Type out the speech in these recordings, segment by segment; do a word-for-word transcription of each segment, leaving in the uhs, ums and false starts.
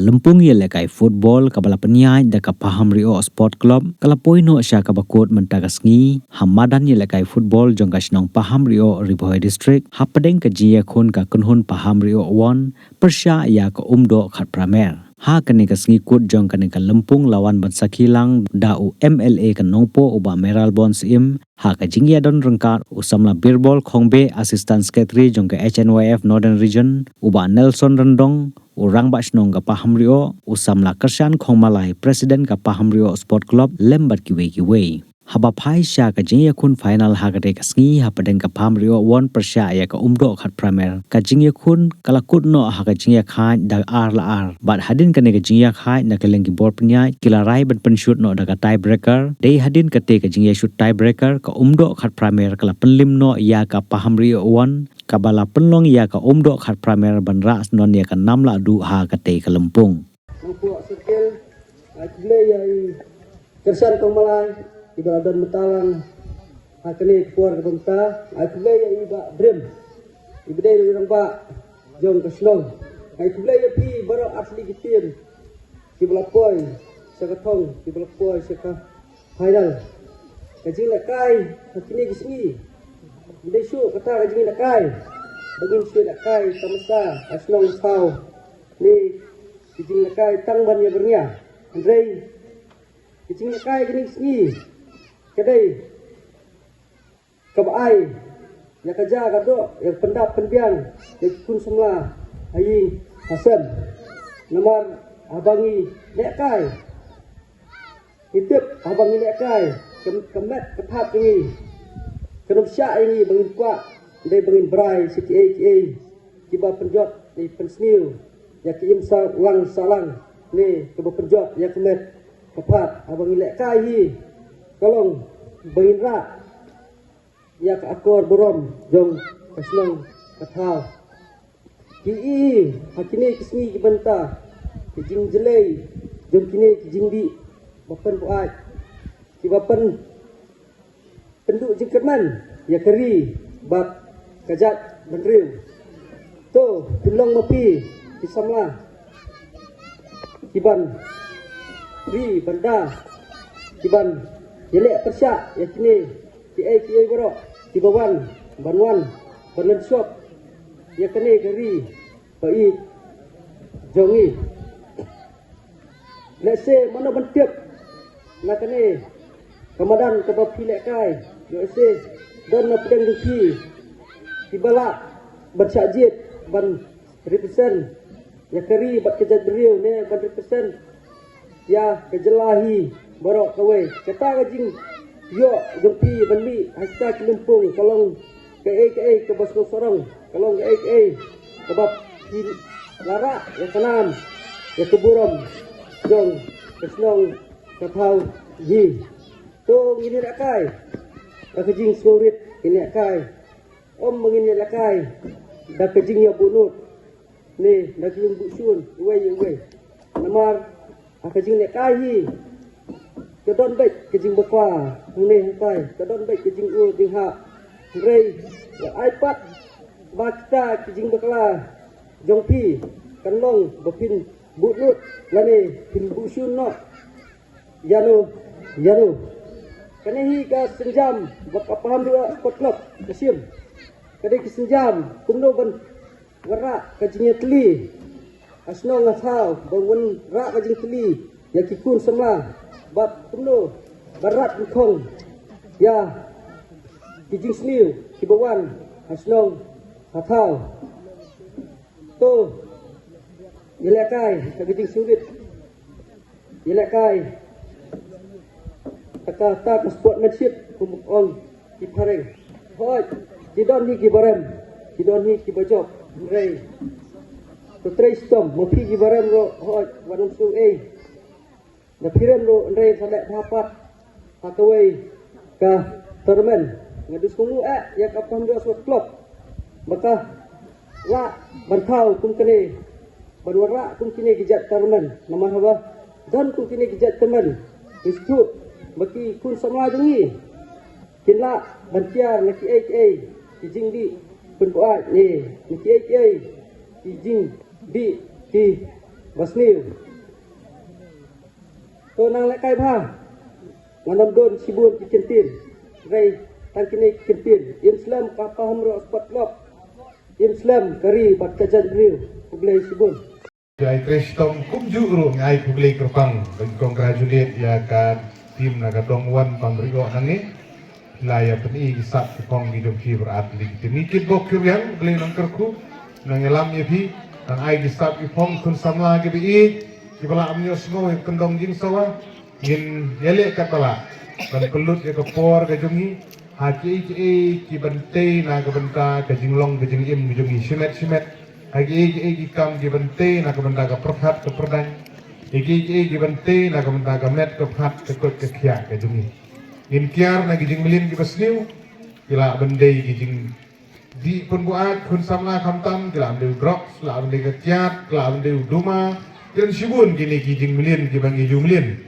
Lympung ïalehkai football kaba la pynïaid da ka Pahamrioh Sport Club ka la poi noh sha kaba kut mynta ka sngi ha madan ïalehkai football jong ka shnong Pahamrioh, Ri Bhoi District, hapdeng ka jingïakhun ka kynhun Pahamrioh One pyrshah ïa ka Umdoh Khatphra Mer. Ha kane ka sngi kut jong kane ka lympung la wan ban sakhi lang da u M L A ka Nongpoh, u Bah Mayralborn Syiem, ha ka jingïadon ryngkat u samla Birbol Khongbeh, Assistant Secretary jong ka H N Y F Northern Region, u Bah Nelson Ryndong, u rangbah shnong ka Pahamrioh, u samla Kyrshan Khongmalai, President ka Pahamrioh Sport Club, lem bad kiwei kiwei. Haba phai sha ka jingïakhun final ha katei ka sngi, hapdeng ka Pahamrioh One pyrshah ïa ka Umdoh Khatphra Mer, ka jingïakhun ka la kut noh ha ka jingïakhaid da ar la ar. Bad hadien kane ka jingïakhaid, na ka liang ki bor pynïaid ki la rai ban pynshut noh da ka tiebreaker. Dei hadien katei ka jingïashut tiebreaker, ka Umdoh Khatphra Mer ka la pynlim noh ïa ka Pahamrioh One, kaba la pynlong ïa ka Umdoh Khatphra Mer ban rah syndon ïa ka nam lahduh ha katei ka lympung. Nongpoh Circle, ai khublei ïa i Kyrshan Khongmalai, iba la don mynta lang ha kane ka por kaba mynta, ai khublei ïa i Bah Brim, iba dei u rangbah jong ka shnong. Ai khublei ïa phi baroh ar tylli ki team kiba la poi sha ka thong, kiba la poi sha ka final. Ka jinglehkai ha kine ki sngi, ym dei shuh kata ka jinglehkai ba ngin shu lehkai tamasa ha shnong thaw. Ne ki jinglehkai tang ban ïa byrngem. Hynrei ki jinglehkai kine ki sngi ka dei kaba ai ïa ka ja ka doh, ïa ka pyndap pynbiang ïa ki khun samla ha ïing ha sem. Namar haba ngi lehkai, ngi tip haba ngi lehkai, ka, ka met ka phad jong ngi kan ym shah ïa ngi ba ngin kwah, dei ba ngin brai sha kiei kiei kiba pynjot ne pynsniew ïa ki im sahlang sahlang, ne kaba pynjot ïa ka met ka phad. Haba ngi lehkai hi ka long ba ngin rah ïa ka akor burom jong ka shnong ka thaw. Ki i ha kine ki sngi ki bynta, ki jingjlei jong kine ki jingdih ba pynbuaid, kiba pyn pynduh jingkyrmen ïa ka ri bad ka jaitbynriew. To, pynlong ma phi ki samla kiban ri ban da, kiban ïaleh pyrshah ïa kine kiei kiei baroh kiba wan ban wan ban lynshop ïa kane ka ri ba ïeit jong ngi. Lehse mano ban tip na kane ka madan kaba phi lehkai, lehse don na pdeng jong phi kiba lah ban shah jied ban represent ïa ka ri bad ka jaitbynriew, ne ban represent ïa ka jylla hi baroh kawei. Kata ka jingïoh jong phi ban mih ha kita ki lympung ka long kaei kaei kaba sngewsarong, ka long kaei kaei kaba phi la rah ïa ka nam, ïa ka burom jong ka shnong ka thaw hi. To ngin ïalehkai da ka jingsngewrit, ngin ïalehkai, ym ba ngin ïalehkai da ka jingïabuhnud ne da ka jingbuhshun uwei uwei. Namar ha ka jinglehkai hi ka don beit ka jingbakla hangne hangtai, ka don beit ka jingur jinghap. Hynrei wat ai pat ba kita ki jingbakla jong phi kan long ba phin buh lut lane phin buhshun noh ïano ïano. Kane hi ka sienjam ba ka Pahamrioh Sport Club ka shim. Ka dei ka sienjam kumno ban wanrah ka jingïatylli ha shnong ha thaw, ban wanrah ka jingtylli ïa ki khun samla, bad kumno ban rat ban khong ïa ki jingsniew kiba wan ha shnong ha thaw. To, ïalehkai da ka jingsngewrit, ïalehkai da kata ka sportsmanship, kum ong ki phareng. Hooid, ki don hi kiba rem, ki don hi kiba jop, hynrei to trei shitom, ma phi kiba rem ruh, hooid, wat nym sngew ei. Da phi rem ruh hynrei sa leh bha pat ha kawei ka tournament. Nga dei sngewnguh eh ïa ka Pahamrioh Sport Club ba ka lah ban thaw kum kane, ban wanrah kum kine ki jait tournament. Namar haba don kum kine ki jait tournament, ngi sngewthuh ba ki khun samla jong ngi kin lah ban tiar na kiei kiei ki jingdih pynbuaid, ne na kiei kiei ki jingdih ki Basniew. To nang lehkai bha. Ngan ym don shibun ki kyntien. Hynrei tang kine ki kyntien. Im slem ka Pahamroh Sport Club. Im slem ka ri bad ka jaitbynriew. Khublei shibun. Ïa i Kristom kumjuh ruh ngi ai khublei kyrpang ban congratulate ïa ka team na ka dong wan pang ri ok nangne. La ïa pyni ki sap ki phong ki jong phi bad ki team. Ngi kitbok kitrwiang, khublei nang kyrkhu, nang ïalam ïa phi, nang ai ki sap ki phong khun samla kiba ïeit, kiba lah ban ïohsngew ïa ka kyndong jingsawa. Ngin ïaleh katba lah ban pynlut ïa ka por ka jong ngi ha kiei kiei kiban tei na ka bynta ka jinglong ka jingim ka jong ngi shimet shimet. Ha kiei kiei ki kam kiban tei na ka bynta ka pyrkhat ka pyrdaiñ. Ha kiei kiei kiban tei na ka bynta ka met ka phad ka koit ka khiah ka jong ngi. Ngin kiar na ki jingmlien kiba sniew, ki lah ban dei ki jing dih pynbuaid khun samla khamtam, ki lah ban dei u drugs, lah ban dei ka kiad, lah ban dei u duma. Ki don shibun kine ki jingmlien kiba ngi ju mlien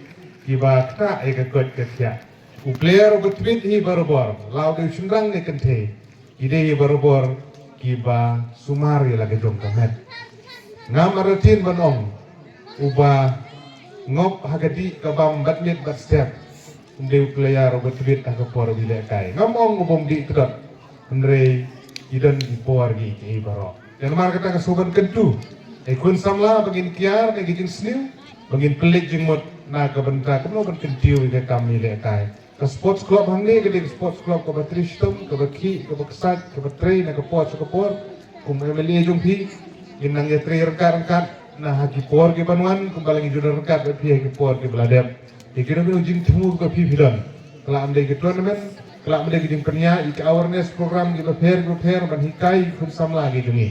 kiba ktah ïa ka koit ka khiah. U player uba tbit hi barabor, lah u dei u shynrang ne kynthei, ki dei hi barabor kiba sumar ïa la ka jong ka met. Ngam artatien ban ong uba ngop ha ka dih ka bam bad miet bad step. Ym dei u player uba tbit ha ka por uba ïalehkai. Ngam ong u bym dih kdot. Hynrei ki don ki por kiei kiei baroh. Te namar kata nga sngewbha ban kyntu ïa i khun samla ba ngin kiar na ki jingsniew, ba ngin pynleit jingmut na ka bynta kumno ban kyntiew ïa ka kam ïalehkai. Ka sports club hangne ka dei ka sports club kaba trei shitom, kaba khih, kaba ksait, kaba trei na ka por sha ka por. Kum u M L A jong phi, ngin nang ïatrei ryngkat ryngkat na ha ki por kiban wan, kumba la ngi ju don ryngkat bad phi ha ki por kiba la dep. Ïa kine ki jingthmu ba phi phi don. Ka lah ban dei ka tournament, ka lah ban dei ka jingpynïaid ïa ki awareness program kiba pher kiba pher ban hikai ïa ki khun samla ki jong ngi.